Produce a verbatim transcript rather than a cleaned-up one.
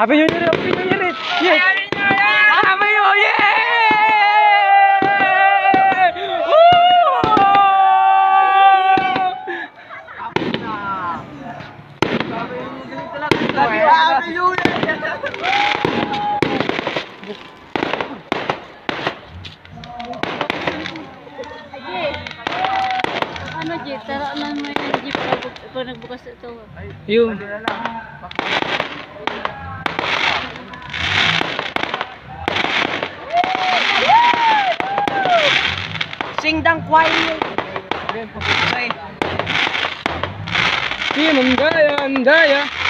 Happy New Year! Happy New Year! Yeah! Happy New Year! Woo! Happy New Year! Ano, G? Tara lang mo yung G pag, pag nagbukas ito. Yun. Sing dang choir. Yun, ang daya, ang daya.